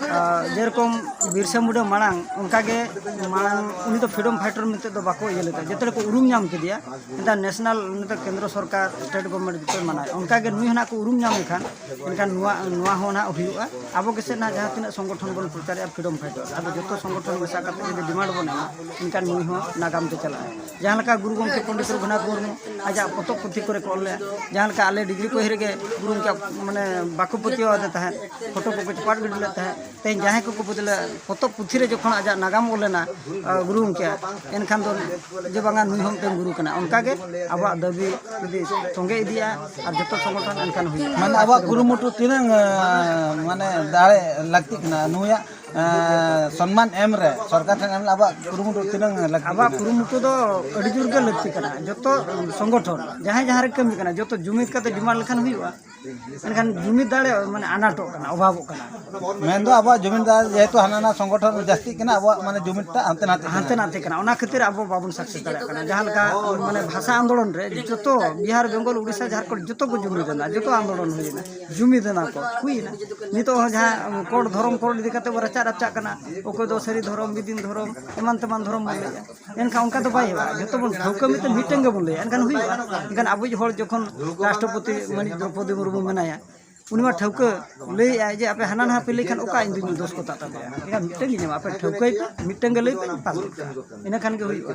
ᱟᱨ ᱡᱮᱨᱚᱠᱚᱢ ᱵᱤᱨᱥᱟ ᱢᱩᱱᱰᱟ ᱢᱟᱲᱟᱝ, ᱚᱱᱠᱟᱜᱮ ᱢᱟᱲᱟᱝ ᱩᱱᱤ ᱫᱚ ᱯᱷᱨᱤᱰᱚᱢ ᱯᱷᱟᱭᱴᱟᱨ ᱢᱮᱱᱛᱮ ᱫᱚ ᱵᱟᱠᱚ ᱤᱭᱟᱹ ᱞᱮᱫᱟ᱾ ᱡᱚᱛᱚ ᱦᱚᱲ ᱠᱚ ᱩᱨᱩᱢ ᱧᱟᱢ ᱠᱮᱫᱮᱭᱟ᱾ ᱱᱮᱛᱟᱨ ᱱᱮᱥᱱᱟᱞ, ᱱᱮᱛᱟᱨ ᱠᱮᱱᱫᱨᱚ ᱥᱚᱨᱠᱟᱨ, ᱥᱴᱮᱴ ᱜᱚᱵᱷᱚᱨᱱᱢᱮᱱᱴ ᱡᱚᱛᱚᱭ ᱢᱟᱱᱟᱣᱮᱫ, ᱚᱱᱠᱟᱜᱮ ᱱᱩᱭ ᱦᱚᱸ ᱱᱟᱜ ᱠᱚ ᱩᱨᱩᱢ ᱧᱟᱢᱮ ᱠᱷᱟᱱ, ᱮᱱᱠᱷᱟᱱ ᱱᱚᱣᱟ, ᱱᱚᱣᱟ ᱦᱚᱸ ᱱᱟᱜ ᱦᱩᱭᱩᱜᱼᱟ᱾ ᱟᱵᱚ ᱜᱮᱥᱮ ᱱᱟᱜ ᱡᱟᱦᱟᱸ ᱛᱤᱱᱟᱹᱜ ᱥᱚᱝᱜᱚᱴᱷᱚᱱ ᱵᱚᱱ ᱯᱨᱚᱪᱟᱨᱮᱫᱼᱟ, ᱯᱷᱨᱤᱰᱚᱢ ᱯᱷᱟᱭᱴᱟᱨ, ᱟᱫᱚ ᱡᱚᱛᱚ ᱥᱚᱝᱜᱚᱴᱷᱚᱱ ᱢᱮᱥᱟ ᱠᱟᱛᱮ ᱡᱩᱫᱤ ᱰᱤᱢᱟᱱᱰ ᱵᱚᱱ ᱮᱢᱟ, ᱮᱱᱠᱷᱟᱱ ᱱᱩᱭ ᱦᱚᱸ ᱱᱟᱜᱟᱢ ᱛᱮ ᱪᱟᱞᱟᱜᱼᱟ᱾ ᱡᱟᱦᱟᱸ ᱞᱮᱠᱟ ᱜᱩᱨᱩ ᱜᱚᱢᱠᱮ ᱯᱚᱱᱰᱤᱛ ᱨᱚᱜᱷᱩᱱᱟᱛᱷ ᱢᱩᱨᱢᱩ ᱟᱡᱟᱜ ᱯᱚᱛᱚᱵ ᱯᱩᱛᱷᱤ ᱠᱚᱨᱮ ᱠᱚ ᱚᱞ ᱞᱮᱫᱼᱟ, ᱡᱟᱦᱟᱸ ᱞᱮᱠᱟ ᱟᱞᱮ ᱰᱤᱜᱽᱨᱤ ᱠᱚ ᱨᱮᱜᱮ ᱜᱩᱨᱩ ᱜᱚᱢᱠᱮ ᱢᱟᱱᱮ ᱵᱟᱠᱚ ᱯᱟᱹᱛᱭᱟᱹᱣ ᱟᱫᱮ ᱛᱟᱦᱮᱸᱫ, ᱯᱷᱳᱴᱳ ᱠᱚᱠᱚ ᱪᱟᱯᱟᱫ ᱜᱤᱰᱤ ᱞᱮᱫ ᱛᱟᱦᱮᱸᱫ᱾ ᱛᱮᱦᱮᱧ ᱡᱟᱦᱟᱸᱭ ᱠᱚᱠᱚ ᱵᱚᱫᱞᱟ, ᱯᱚᱛᱚᱵ ᱯᱩᱛᱷᱤ ᱨᱮ ᱡᱚᱠᱷᱚᱱ ᱟᱡᱟᱜ ᱱᱟᱜᱟᱢ ᱚᱞ ᱞᱮᱱᱟ, ᱟ, ᱜᱩᱨᱩ ᱜᱚᱢᱠᱮᱭᱟᱜ, ᱮᱱᱠᱷᱟᱱ ᱫᱚ ᱡᱮ ᱵᱟᱝᱟ ᱱᱩᱭ ᱦᱚᱸ ᱢᱤᱫᱴᱮᱱ ᱜᱩᱨᱩ ᱠᱟᱱᱟ, ᱚᱱᱠᱟᱜᱮ ᱟᱵᱚᱣᱟᱜ ᱫᱟᱹᱵᱤ ᱡᱩᱫᱤ ᱛᱚᱸᱜᱮ ᱤᱫᱤᱜᱼᱟ ᱟᱨ ᱡᱚᱛᱚ ᱥᱚᱝᱜᱚᱴᱷᱚᱱ, ᱮᱱᱠᱷᱟᱱ ᱦᱩᱭᱩᱜᱼᱟ᱾ ᱢᱟᱱᱮ ᱟᱵᱚᱣᱟᱜ ᱠᱩᱨᱩᱢᱩᱴᱩ ᱛᱤᱱᱟᱹᱝ, ᱟ, ᱢᱟᱱᱮ ᱫᱟᱲᱮ ᱞᱟᱹᱠᱛᱤᱜ ᱠᱟᱱᱟ ᱱᱩᱭᱟᱜ, ᱟ, ᱥᱚᱱᱢᱟᱱ ᱮᱢ ᱨᱮ, ᱥᱚᱨᱠᱟᱨ ᱴᱷᱮᱱ ᱮᱢ ᱨᱮ ᱟᱵᱚᱣᱟᱜ ᱠᱩᱨᱩᱢᱩᱴᱩ ᱛᱤᱱᱟᱹᱝ ᱞᱟᱹᱠᱛᱤᱜ ᱟᱵᱚᱣᱟᱜ ᱠᱟᱱᱟ? ᱠᱩᱨᱩᱢᱩᱴᱩ ᱫᱚ ᱟᱹᱰᱤ ᱡᱳᱨ ᱜᱮ ᱞᱟᱹᱠᱛᱤ ᱠᱟᱱᱟ᱾ ᱡᱚᱛᱚ ᱥᱚᱝᱜᱚᱴᱷᱚᱱ ᱡᱟᱦᱟᱸᱭ ᱡᱟᱦᱟᱸ ᱨᱮ ᱠᱟᱹᱢᱤ ᱠᱟᱱᱟ, ᱡᱚᱛᱚ ᱡᱩᱢᱤᱫ ᱠᱟᱛᱮ ᱰᱤᱢᱟᱱᱰ ᱞᱮᱠᱷᱟᱱ ᱦᱩᱭᱩᱜᱼᱟ᱾ ᱢᱮᱱᱠᱷᱟᱱ ᱡᱩᱢᱤᱫ ᱫᱟᱲᱮ ᱢᱟᱱᱮ ᱟᱱᱟᱴᱚᱜ ᱠᱟᱱᱟ, ᱚᱵᱷᱟᱵᱚᱜ ᱠᱟᱱᱟ᱾ ᱢᱮᱱᱫᱚ ᱟᱵᱚᱣᱟᱜ ᱡᱩᱢᱤᱫ ᱫᱟᱲᱮ ᱡᱮᱦᱮᱛᱩ ᱦᱟᱱᱟ ᱱᱟᱣᱟ ᱥᱚᱝᱜᱚᱴᱷᱚᱱ ᱡᱟᱹᱥᱛᱤᱜ ᱠᱟᱱᱟ, ᱟᱵᱚᱣᱟᱜ ᱢᱟᱱᱮ ᱡᱩᱢᱤᱫ ᱴᱟᱜ ᱦᱟᱱᱛᱮ ᱱᱟᱛᱮ ᱦᱟᱱᱛᱮ ᱠᱟᱱᱟ᱾ ᱱᱟᱛᱮ ᱠᱟᱱᱟ, ᱚᱱᱟ ᱠᱷᱟᱹᱛᱤᱨ ᱟᱵᱚ ᱵᱟᱵᱚᱱ ᱥᱟᱠᱥᱮᱥ ᱫᱟᱲᱮᱭᱟᱜ ᱠᱟᱱᱟ᱾ ᱡᱟᱦᱟᱸ ᱞᱮᱠᱟ ᱢᱟᱱᱮ ᱵᱷᱟᱥᱟ ᱟᱱᱫᱳᱞᱚᱱ ᱨᱮ ᱡᱚᱛᱚ ᱵᱤᱦᱟᱨ, ᱵᱮᱝᱜᱚᱞ, ᱩᱲᱤᱥᱥᱟ, ᱡᱷᱟᱲᱠᱷᱚᱸᱰ ᱡᱚᱛᱚ ᱠᱚ ᱡᱩᱢᱤᱫ ᱮᱱᱟ, ᱡᱚᱛᱚ ᱟᱱᱫᱳᱞᱚᱱ ᱦᱩᱭᱮᱱᱟ, ᱡᱩᱢᱤᱫ ᱮᱱᱟ ᱠᱚ, ᱦᱩᱭᱮᱱᱟ᱾ ᱱᱤᱛᱚᱜ ᱦᱚᱸ ᱡᱟᱦᱟᱸ ᱠᱳᱰ ᱫᱷᱚᱨᱚᱢ ᱠᱳᱰ ᱤᱫᱤ ᱠᱟᱛᱮ ᱵᱚ ᱨᱟᱪᱟᱜ ᱨᱟᱯᱪᱟᱜ ᱠᱟᱱᱟ, ᱚᱠᱚᱭ ᱫᱚ ᱥᱟᱹᱨᱤ ᱫᱷᱚᱨᱚᱢ, ᱵᱤᱫᱤᱱ ᱫᱷᱚᱨᱚᱢ, ᱮᱢᱟᱱ ᱛᱮᱢᱟᱱ ᱫᱷᱚᱨᱚᱢ ᱵᱚᱱ ᱞᱟᱹᱭᱮᱜᱼᱟ᱾ ᱮᱱᱠᱷᱟᱱ ᱚᱱᱠᱟ ᱫᱚ ᱵᱟᱭ ᱦᱩᱭᱩᱜᱼᱟ᱾ ᱡᱚᱛᱚ ᱵᱚᱱ ᱴᱷᱟᱹᱣᱠᱟᱹ ᱢᱤᱫᱴᱮᱱ, ᱢᱤᱫᱴᱮᱱ ᱜᱮᱵᱚᱱ ᱞᱟᱹᱭᱟ, ᱮᱱᱠᱷᱟᱱ ᱦᱩᱭᱩᱜᱼᱟ᱾ ᱮᱱᱠᱷᱟᱱ ᱟᱵᱚᱭᱤᱡ ᱦᱚᱲ ᱡᱚᱠᱷᱚᱱ ᱨᱟᱥᱴᱨᱚᱯᱚᱛᱤ ᱢᱟᱹᱱᱤᱡ ᱫᱨᱚᱯᱚᱫᱤ ᱢᱩᱨᱢᱩ ᱢᱮᱱᱟᱭᱟ, ᱩᱱᱤ ᱢᱟ ᱴᱷᱟᱹᱣᱠᱟᱹ ᱞᱟᱹᱭᱮᱫᱼᱟᱭ ᱡᱮ ᱟᱯᱮ ᱦᱟᱱᱟ ᱱᱟᱣᱟ ᱯᱮ ᱞᱟᱹᱭ ᱠᱷᱟᱱ ᱚᱠᱟ ᱤᱧ ᱫᱩᱧ ᱫᱳᱥ ᱠᱚ ᱛᱟᱜ ᱛᱟᱯᱮᱭᱟ? ᱮᱱᱠᱷᱟᱱ ᱢᱤᱫᱴᱮᱱ ᱜᱮ ᱧᱟᱢᱟ, ᱟᱯᱮ ᱴᱷᱟᱹᱣᱠᱟᱹᱭ ᱯᱮ, ᱢᱤᱫᱴᱮᱱ ᱜᱮ ᱞᱟᱹᱭ ᱯᱮ, ᱯᱟᱥ ᱜᱚᱫ ᱠᱟᱜᱼᱟ, ᱤᱱᱟᱹ ᱠᱷᱟᱱ ᱜᱮ ᱦᱩᱭᱩᱜᱼᱟ᱾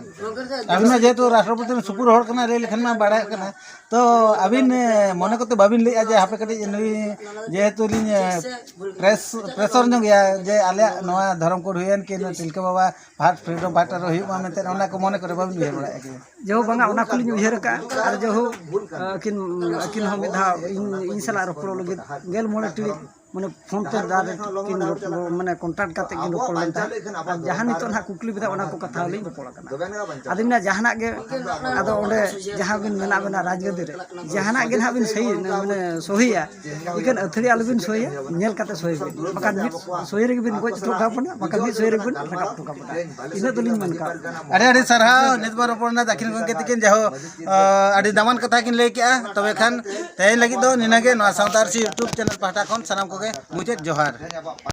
ᱟᱹᱵᱤᱱ ᱢᱟ ᱡᱮᱦᱮᱛᱩ ᱨᱟᱥᱴᱨᱚᱯᱚᱛᱤ ᱨᱮᱱ ᱥᱩᱯᱩᱨ ᱦᱚᱲ ᱠᱟᱱᱟ, ᱞᱟᱹᱭ ᱞᱮᱠᱷᱟᱱ ᱢᱟ ᱵᱟᱲᱟᱭᱚᱜ ᱠᱟᱱᱟ᱾ ᱛᱚ ᱟᱹᱵᱤᱱ, ᱮ, ᱢᱚᱱᱮ ᱠᱚᱛᱮ ᱵᱟᱹᱵᱤᱱ ᱞᱟᱹᱭᱮᱫᱼᱟ ᱡᱮ ᱦᱟᱯᱮ ᱠᱟᱹᱴᱤᱡ ᱱᱩᱭ ᱡᱮᱦᱮᱛᱩ ᱞᱤᱧ, ᱮ, ᱯᱨᱮᱥ, ᱯᱨᱮᱥᱚᱨ ᱧᱚᱜ ᱜᱮᱭᱟ ᱡᱮ ᱟᱞᱮᱭᱟᱜ ᱱᱚᱣᱟ ᱫᱷᱚᱨᱚᱢ ᱠᱳᱰ ᱦᱩᱭᱮᱱ ᱠᱤ ᱱᱩᱭ ᱛᱤᱞᱠᱟᱹ ᱵᱟᱵᱟ ᱯᱷᱟᱥᱴ ᱯᱷᱨᱤᱰᱚᱢ ᱯᱷᱟᱭᱴᱟᱨ ᱦᱩᱭᱩᱜ ᱢᱟ ᱢᱮᱱᱛᱮ, ᱚᱱᱟ ᱠᱚ ᱢᱚᱱᱮ ᱠᱚᱨᱮ ᱵᱟᱹᱵᱤᱱ ᱩᱭᱦᱟᱹᱨ ᱵᱟᱲᱟᱭᱮᱫᱼᱟ ᱠᱤ? ᱡᱟᱭᱦᱳᱠ, ᱵᱟᱝᱟ, ᱚᱱᱟ ᱠᱚᱞᱤᱧ ᱩᱭᱦᱟᱹᱨ ᱟᱠᱟᱫᱼᱟ᱾ ᱟᱨ ᱡᱟᱭᱦᱳᱠ, ᱟᱹᱠᱤᱱ, ᱟᱹᱠᱤᱱ ᱦᱚᱸ ᱢᱤᱫ ᱫᱷᱟᱣ ᱤᱧ, ᱤᱧ ᱥᱟᱞᱟᱜ ᱨᱚᱯᱚᱲᱚᱜ ᱞᱟᱹᱜᱤᱫ ᱜᱮᱞ ᱢᱚᱬᱮ ᱴᱤᱲᱤᱡ ᱢᱟᱱᱮ ᱯᱷᱳᱱ ᱛᱮ direct ᱠᱤᱱ ᱨᱚᱯᱚᱲ, ᱢᱟᱱᱮ contact ᱠᱟᱛᱮ ᱠᱤᱱ ᱨᱚᱯᱚᱲ ᱞᱮᱱ ᱛᱟᱦᱮᱸᱫ᱾ ᱟᱨ ᱡᱟᱦᱟᱸ ᱱᱤᱛᱚᱜ ᱱᱟᱦᱟᱜ ᱠᱩᱠᱞᱤ ᱵᱮᱱᱟ, ᱚᱱᱟ ᱠᱚ ᱠᱟᱛᱷᱟ ᱦᱚᱸᱞᱤᱧ ᱨᱚᱯᱚᱲ ᱠᱟᱱᱟ᱾ ᱟᱫᱚᱧ ᱢᱮᱱᱟ, ᱡᱟᱦᱟᱱᱟᱜ ᱜᱮ, ᱟᱫᱚ ᱚᱸᱰᱮ ᱡᱟᱦᱟᱸ ᱵᱤᱱ ᱢᱮᱱᱟᱜ ᱵᱮᱱᱟ ᱨᱟᱡᱽᱜᱟᱹᱫᱤ ᱨᱮ, ᱡᱟᱦᱟᱱᱟᱜ ᱜᱮ ᱱᱟᱦᱟᱜ ᱵᱤᱱ ᱥᱟᱹᱦᱤ, ᱢᱟᱱᱮ ᱥᱚᱦᱤᱭᱟ, ᱮᱠᱮᱱ ᱟᱹᱛᱷᱟᱹᱲᱤ ᱟᱞᱚᱵᱤᱱ ᱥᱚᱦᱤᱭᱟ, ᱧᱮᱞ ᱠᱟᱛᱮ ᱥᱚᱦᱤ ᱵᱤᱱ, ᱵᱟᱠᱷᱟᱱ ᱢᱤᱫ ᱥᱚᱦᱤ ᱨᱮᱜᱮ ᱵᱤᱱ ᱜᱚᱡ ᱦᱚᱴᱚ ᱠᱟᱵᱚᱱᱟ, ᱵᱟᱠᱷᱟᱱ ᱢᱤᱫ ᱥᱚᱦᱤ ᱨᱮᱜᱮ ᱵᱤᱱ ᱨᱟᱠᱟᱵ ᱦᱚᱴᱚ ᱠᱟᱵᱚᱱᱟ᱾ ᱤᱱᱟᱹ ᱫᱚᱞᱤᱧ ᱢᱮᱱ ᱠᱟᱜ ᱠᱟᱱᱟ᱾ ᱟᱹᱰᱤ ᱟᱹᱰᱤ ᱥᱟᱨᱦᱟᱣ, ᱱᱤᱛ ᱵᱚᱱ ᱨᱚᱯᱚᱲ ᱮᱱᱟ ᱫᱟᱹᱠᱷᱤᱱ ᱜᱚᱢᱠᱮ ᱛᱤᱠᱤᱱ, ᱡᱟᱭᱦᱳᱠ, ᱟᱹᱰᱤ ᱫᱟᱢᱟᱱ ᱠᱟᱛᱷᱟ ᱠᱤᱱ ᱞᱟᱹᱭ ᱠᱮᱜᱼᱟ᱾ ᱛᱚᱵᱮ ᱠᱷᱟᱱ ᱛᱮᱦᱮᱧ ᱞᱟᱹᱜᱤᱫ ᱫᱚ ᱱᱤᱱᱟᱹᱜᱮ᱾ ᱱᱚᱣᱟ ᱥᱟᱶᱛᱟ ᱟᱹᱨᱥᱤ YouTube ᱪᱮᱱᱮᱞ ᱯᱟᱦᱴᱟ ᱠᱷᱚᱱ ᱥᱟᱱᱟᱢ ᱠᱚᱜᱮ ᱢᱩᱪᱟᱹᱫ ᱡᱚᱦᱟᱨ᱾